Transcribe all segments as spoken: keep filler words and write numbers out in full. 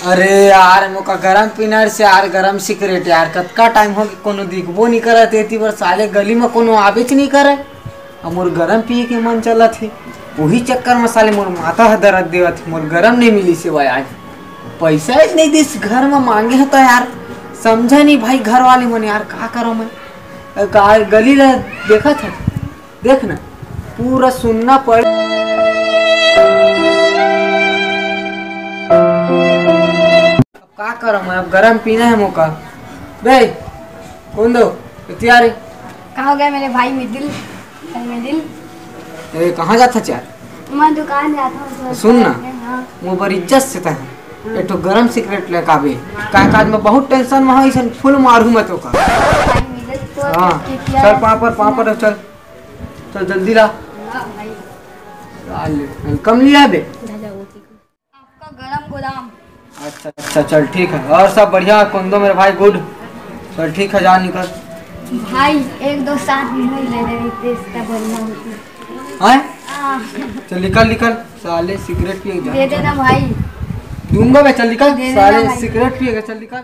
अरे यार, मोका गरम पीना हे यार, गरम सिगरेट यार। कतका टाइम होगे कोनो दिखबो नइ करत हे, एती बर साले गली म कोनो आबेच नइ करय। अब मोर गरम पिए के मन चलत हे, उही चक्कर म साले मोर माथा ह दरद देवत हे, मोर गरम नइ मिलिस हे भाई आज। पइसा ही नइ दिस, घर म मांगे हे त यार, समझय नइ भाई घर वाले मन यार, का करंव मैं? का गली ल देखत हस? देख ना, पूरा सुन्ना पड़। अब का करंव मैं, अब गरम पीना हे मोका। बे, कोंदो, एती आ रे। का हो गया मेरे भाई मिडिल, भाई मिडिल? ए, कहाँ जात हस यार? मैं दुकान जात हँव, तो सुन ना, हाँ। मोर बर इज्जत से तैं एक ठो गरम सिगरेट लेके आबे। का काज मैं बहुत टेंशन म हँव, अइसन फुल मारहूँ मैं तोका। भाई मिडिल, तो हाँ, चल पापड़, पापड़, चल। चल जल्दी ला। हाँ भाई। आ ले, कम लिया बे। आपका गरम गोदाम। अच्छा, अच्छा, चल ठीक है। और सब बढ़िया, कोंदो मेरे भाई, गुड। चल ठीक है, जा निकल। भाई, एक दो साथ में ही ले ले, इतना बढ़िया होती। हैं? हाँ। चल निकल, निकल, साले सिगरेट पिए जा। दे देना भाई। दूंगा मैं, चल निकल, दे देना साले भाई। सिगरेट पिएगा, चल निकल।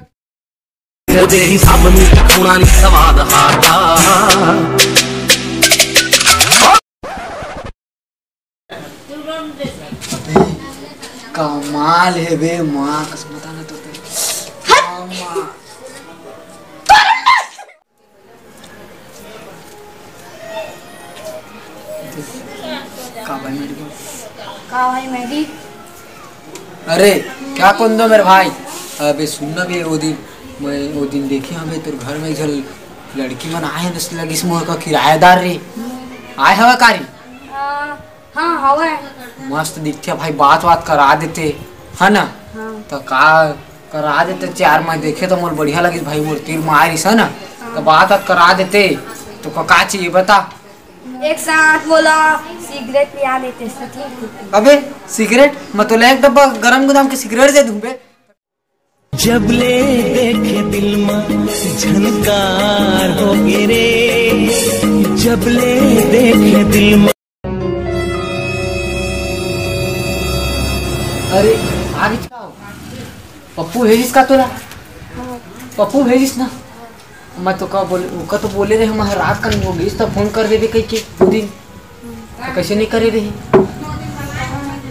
तेरे हिसाब में खूना नहीं सवाद आता। कमाल हे बे, माँ कसम बता ना तो। कमाल। का भाई मेरी को? का भाई मेरी? अरे, क्या कोंदो मेरे भाई? अबे सुन ना बे, वो दिन, मैं वो दिन देखे हँव बे, तोर घर में एक झन लड़की मन आए हे, दस लगिस मोर का किराएदार रे। आए हवय का रे? आ, हाँ, हवय। मस्त दिखथे भाई, बात-वात करा देते, है ना? हाँ। त का करा देते, चार मैं देखे त मोर बढ़िया लगिस भाई, मोर तीर म आए रहिस, है ना? हाँ। त बात-वात करा देते, तो का, का चाहिए बता? एक साथ मोला सिगरेट पिया देते, तो ठीक होती। अबे, सिगरेट? मैं तोला एक डब्बा गरम गोदाम के सिगरेट दे दूं बे। जब ले देखे दिल मा झनकार हो गे रे, जब ले देखे दिल मा। अरे, आ गे का हो? पप्पू भेजिस का तोला? हाँ। पप्पू भेजिस ना? मैं तो का बोले, ओका तो बोले रहे, मैं रात कन वो भेजिस, तब फोन कर देबे कहिके, वो दिन। तो कैसे नहीं करे रहे?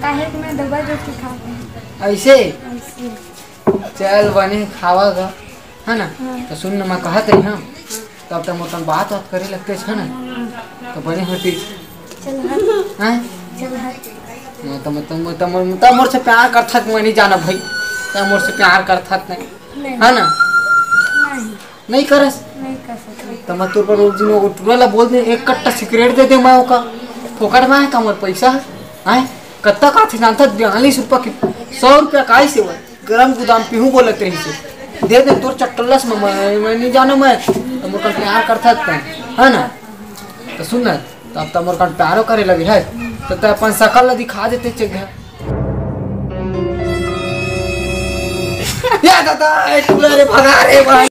काहे कि मैं दबा दबा के खाते हैं। ऐसे? ऐसे। चल बने खावा गा, है ना? हाँ। तो सुन ना, मैं कहत रही हूँ, तब तक मोर तन बात-वात करे लगते है ना? तो बने होती। चल हट। हैं? चल हट। मैं तो, मैं तो, मैं तो, मैं तो मोर से प्यार करथस, मैं नहीं जाना भाई। तो मोर से प्यार करथस नहीं। नहीं। है ना? नहीं। नहीं करस? नहीं कर सकते। तो मैं तोर पर उस दिन वो टूरा ला बोल दे, एक कट्टा सिगरेट दे दे मैं ओका। फोकट में है का मोर पैसा है? हैं? कत्ता का थे जानता, बयालीस रुपया की, सौ रुपया का आई से वो। गरम गोदाम पीहूं बोलत रहिस हे। दे दे तोर चट्टल्लस में, मैं, मैं नहीं जाना मैं। तो मोर कन प्यार करथस तैं, है ना? तो सुन ना, तो अब तो मोर कन प्यारो करे लगे है। तो तैं अपन शकल ला दिखा देते चेक है। या दादा, ए टूरा रे, भगा रे भाई।